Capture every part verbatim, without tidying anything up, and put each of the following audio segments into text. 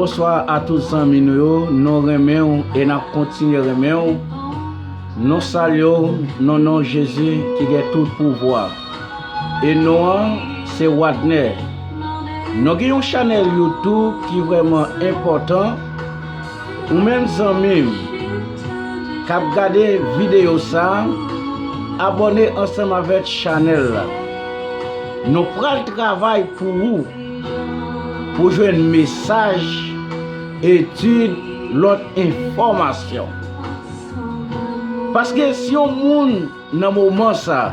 Bonswa a tout zanmi nou yo, nou renmen w e n ap kontinye renmen w. Nou salye w nan non Jezi ki gen tout pouvwa. E non an se Wadner. Nou gen yon chanèl YouTube ki vrèman enpòtan. Ou menm zanmi m k ap gade videyo sa a, abòne ansanm avèk chanèl la. Nou pral travay pou ou, pou jwenn mesaj, etid, lòt enfòmasyon. Paske si yon moun nan moman sa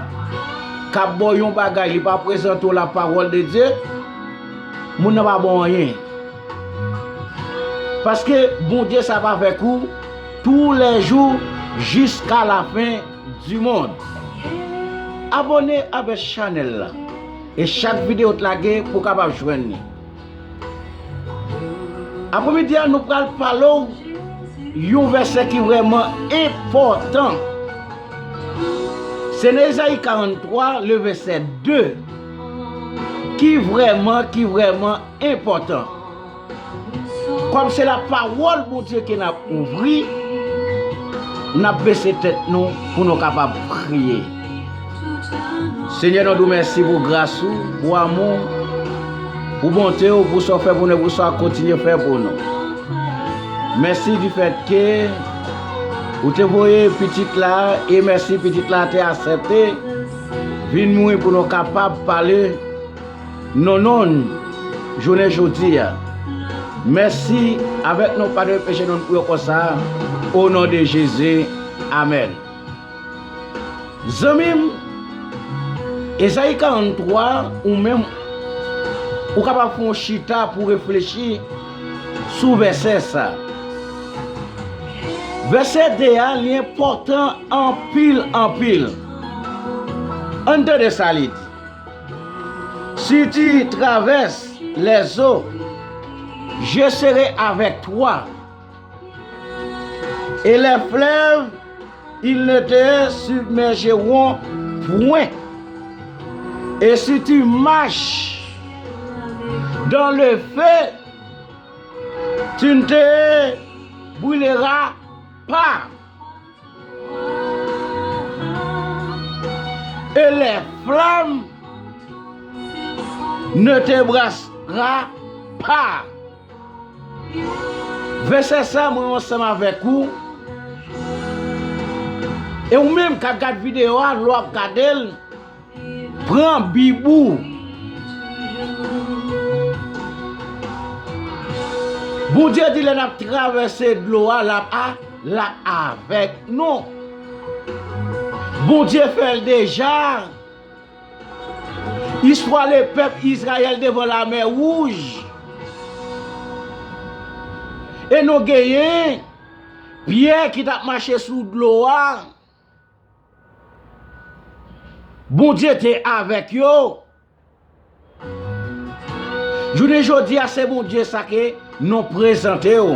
k ap ba w yon bagay, li pa prezante w lapawòl de Dye, moun nan pa ba w anyen. Paske Bondye sa ap avèk ou toulèjou jiska lafen di mond. Abòne avèk chanèl la e chak videyo t lage pou w kapab jwenn li. Apremidi a, nou pral pale w yon vèsè ki vrèman enpòtan. Se nan Ezayi karanntwa, le vèsè de, ki vrèman, ki vrèman enpòtan. Kòm se lapawòl Bondye ke n ap ouvri, n ap bese tèt nou pou nou kapab priye. Senyè, nou di w mèsi pou gras ou, pou amou w, pou bonte w, pou sa w fè pou nou e pou sa w ap kontinye fè pou nou. Mèsi difèt ke ou te voye pitit la, e mèsi pitit la te aksepte vin mouri pou nou kapab pale nan non l jounen jodi a. Mèsi, avèk non padone peche nou, nou priye w konsa, o non de Jezi, amèn. Zanmi m, Ezayi karanntwa, ou menm, ou kapab fè yon chita pou reflechi sou vèsè sa. Vèsè de a, li enpòtan anpil, anpil. Ann tande sa li di. Si tu traverses les eaux, je serai avec toi. Et les fleuves, ils ne te submergeront point. Et si tu marches dans le feu, tu ne te brûleras pas. Et les flammes ne te brasera pas. Vèsè sa, mwen ansanm avèk ou. E ou menm k ap gad videyo a, lè w ap gade l, pran Bib ou. Bondye di lè n ap travèse dlo a, l ap a, l ap avèk nou. Bondye fè l deja. Istwa lepèp Izrayèl devan Lamè Wouj. E nou genyen Pyè ki t ap mache sou dlo a. Bondye te avèk yo. Jounen jodi a, se Bondye sa ke nou prezante w.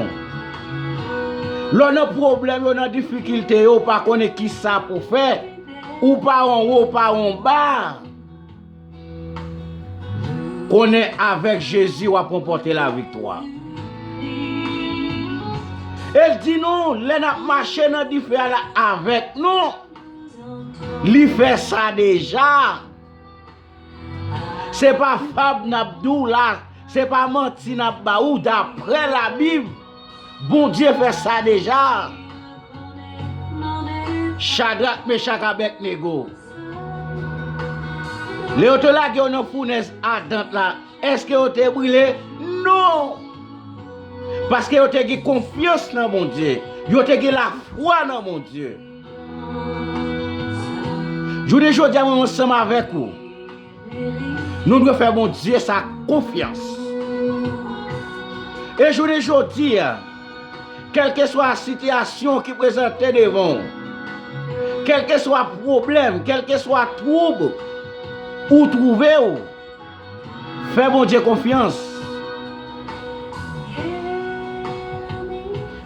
Lè w nan pwoblèm yo, nan difikilte yo, ou pa konnen kisa pou fè, ou pa anwo, ou pa anba. Konnen avèk Jezi w ap ranpòte laviktwa. E l di nou, lè n ap mache nan dife a, l avèk nou. Li fè sa deja. Se pa fab n ap di w la, se pa manti n ap ba ou, daprè Labib, Bondye fè sa deja. Chadrak, Mechak, Abèdnego. Lè yo te lage yo nan founèz adan la, èske yo te brile? Non! Paske yo te gen konfyans nan Bondye. Yo te gen lafwa nan Bondye. Jounen jodi a, mwen ansanm avèk ou, nou dwe fè Bondye sa konfyans. E jounen jodi a, kèlkeswa sitiyasyon ki prezante devan w, kèlkeswa pwoblèm, kèlkeswa twoub ou twouve w, fè Bondye konfyans.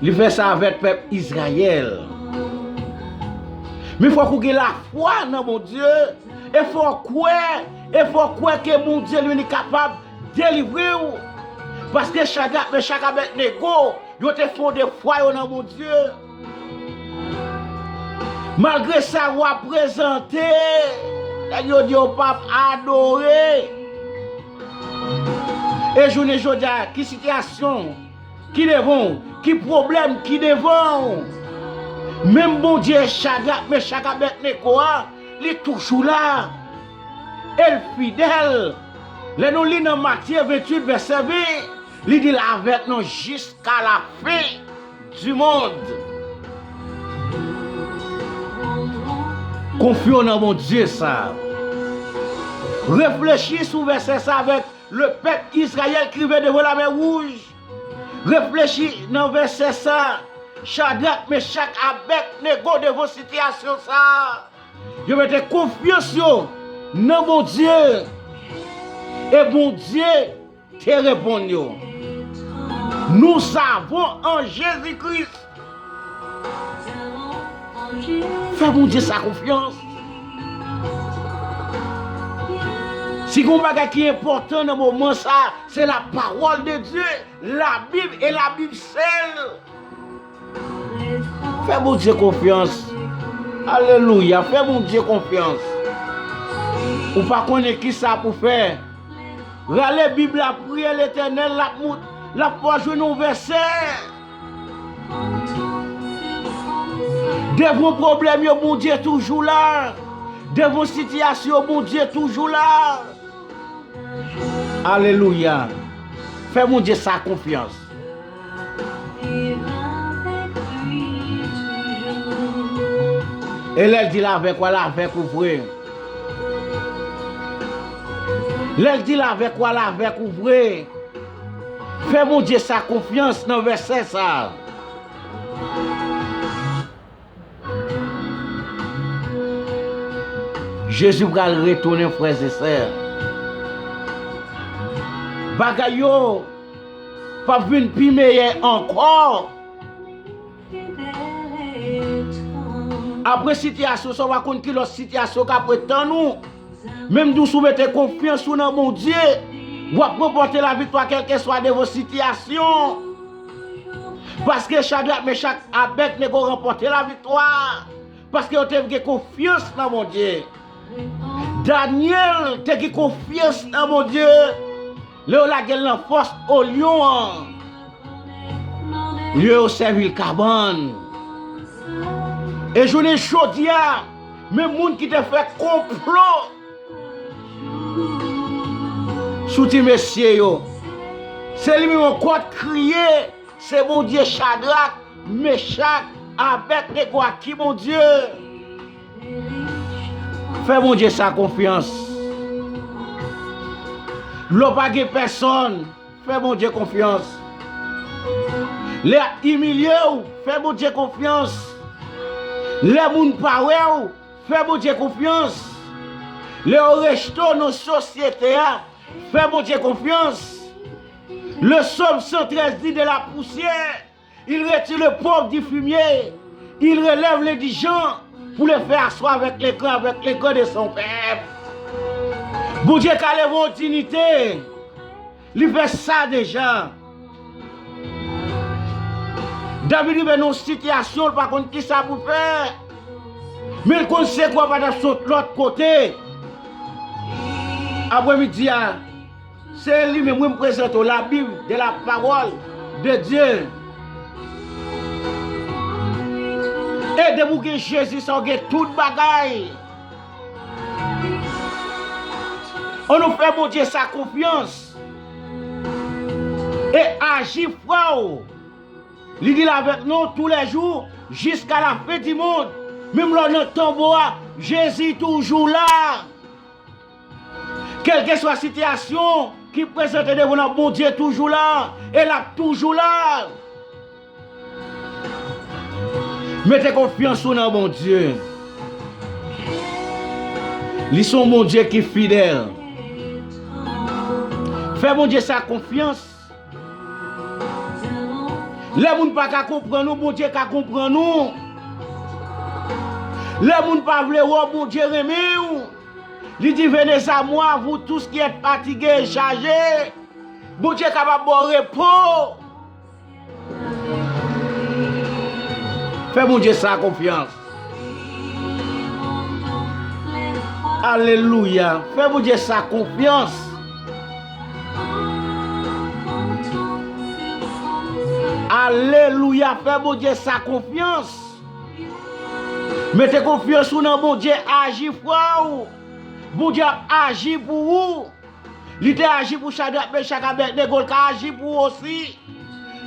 Li fè sa avèk pèp Izrayèl. Men fòk ou gen lafwa nan Bondye. E fò w kwè, e fò w kwè ke Bondye li menm li kapab delivre w. Paske Chadrak, Mechak, Abèdnego, yo te fonde fwa yo nan Bondye. Malgre sa, yo ap prezante, nèg yo di yo p ap adore. E jounen jodi a, ki sitiyasyon ki devan w? Ki pwoblèm ki devan w? Menm Bondye Chadrak, Mechak, Abèdnego a, li toujou la. E l fidèl. Lè nou li nan Matye venntuit vèsè ven, li di l avèk nou jiska lafen di mond. Konfye w nan Bondye sa. Reflechi sou vèsè sa avèk le pèp Izrayèl ki rive devan Lamè Wouj. Reflechi nan vèsè sa. Chadrak, Mechak, Abèdnego devan sitiyasyon sa. Yo mete konfyans yo nan Bondye. E Bondye te reponn yo. Nous avons en Jésus-Christ. Fè Bondye sa konfyans. Si gon bagay ki enpòtan nan moman sa, se la parole de Dieu, Labib e Labib sèl. Fè Bondye konfyans. Alelouya, fè Bondye konfyans. Ou pa konnen ki sa pou fè. Rale Bib la, priye Letènèl, l ap mout, l ap fè w jwenn yon vèsè. Devan pwoblèm yo, Bondye toujou la. Devan sitiyasyon yo, Bondye toujou la. Alelouya. Fè Bondye sa konfyans. E lè l di l avèk ou, l avèk ou vre. Lè l di l avèk ou, l avèk ou vre. Fè Bondye sa konfyans nan vèsè sa. Jezi pral retounen, frè e sè. Bagay yo p ap vin pi meyè ankò. Apre sitiyasyon sa, w pa konn ki lòt sitiyasyon k ap ret tann ou. Menm si w mete konfyans ou nan Bondye, w ap ranpòte laviktwa kèlkeswa devan sitiyasyon. Paske Chadrak, Mechak, Abèdnego ranpòte laviktwa. Paske yo te gen konfyans nan Bondye. Danyèl te gen konfyans nan Bondye. Lè yo lage l nan fòs o lyon an, olye yo sèvi l kabann. E jounen jodi a, menm moun ki te fè konplo sou ti mesye yo, se li menm ankò k kriye. Se Bondye Chadrak, Mechak, Abèdnego a ki Bondye. Fè Bondye sa konfyans. Lè w pa gen pèsòn, fè Bondye konfyans. Lè y ap imilye w, fè Bondye konfyans. Lè moun pa wè w, fè Bondye konfyans. Lè yo rejte w nan sosyete a, fè Bondye konfyans. Le psaume cent treize dit, de la poussière, il retire le pauvre du fumier, il relève l'indigent pour le faire asseoir avec les grands, avec les grands de son peuple. Bondye ka leve w dinite. Li fè sa deja. David rive nan yon sitiyasyon, l pa konn ki sa pou l fè. Men l konn sekou a pa t ap sot lòt kote. Apremidi a, se li menm wi m prezante w, la Bible, de la parole de Dieu. E depi w gen Jezi sa, w gen tout bagay. Ann nou fè Bondye sa konfyans. E aji, frè w. Li di l avèk nou toulèjou, jiska lafen di mond. Menm lè w nan tonbo a, Jezi toujou la. Kèlkeswa sitiyasyon ki prezante devan w, Bondye toujou la. E l ap toujou la. Mete konfyans ou nan Bondye. Li se yon Bondye ki fidèl. Fè Bondye sa konfyans. Lè moun pa ka konprann ou, Bondye ka konprann ou. Lè moun pa vle wè w, Bondye renmen w. Li di, venez à moi, vous tous qui êtes fatigués et chargés, Bondye kapab ba w repo. Fè Bondye sa konfyans. Alelouya. Fè Bondye sa konfyans. Alelouya. Fè Bondye sa konfyans. Mete konfyans ou nan Bondye, aji, frè w. Bondye ap aji pou ou. Li te aji pou Chadrak, Mechak, Abèdnego, l ka aji pou ou osi.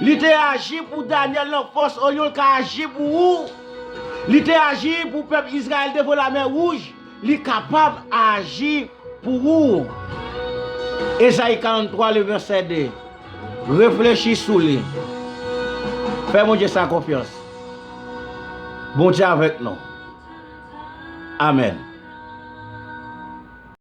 Li te aji pou Danyèl nan fòs lyon, l ka aji pou ou. Li te aji pou pèp Izrayèl devan Lamè Wouj, li kapab aji pou ou. Ezayi karanntwa, le vèsè de. Reflechi sou li. Fè Bondye sa konfyans. Bondye avèk nou. Amèn.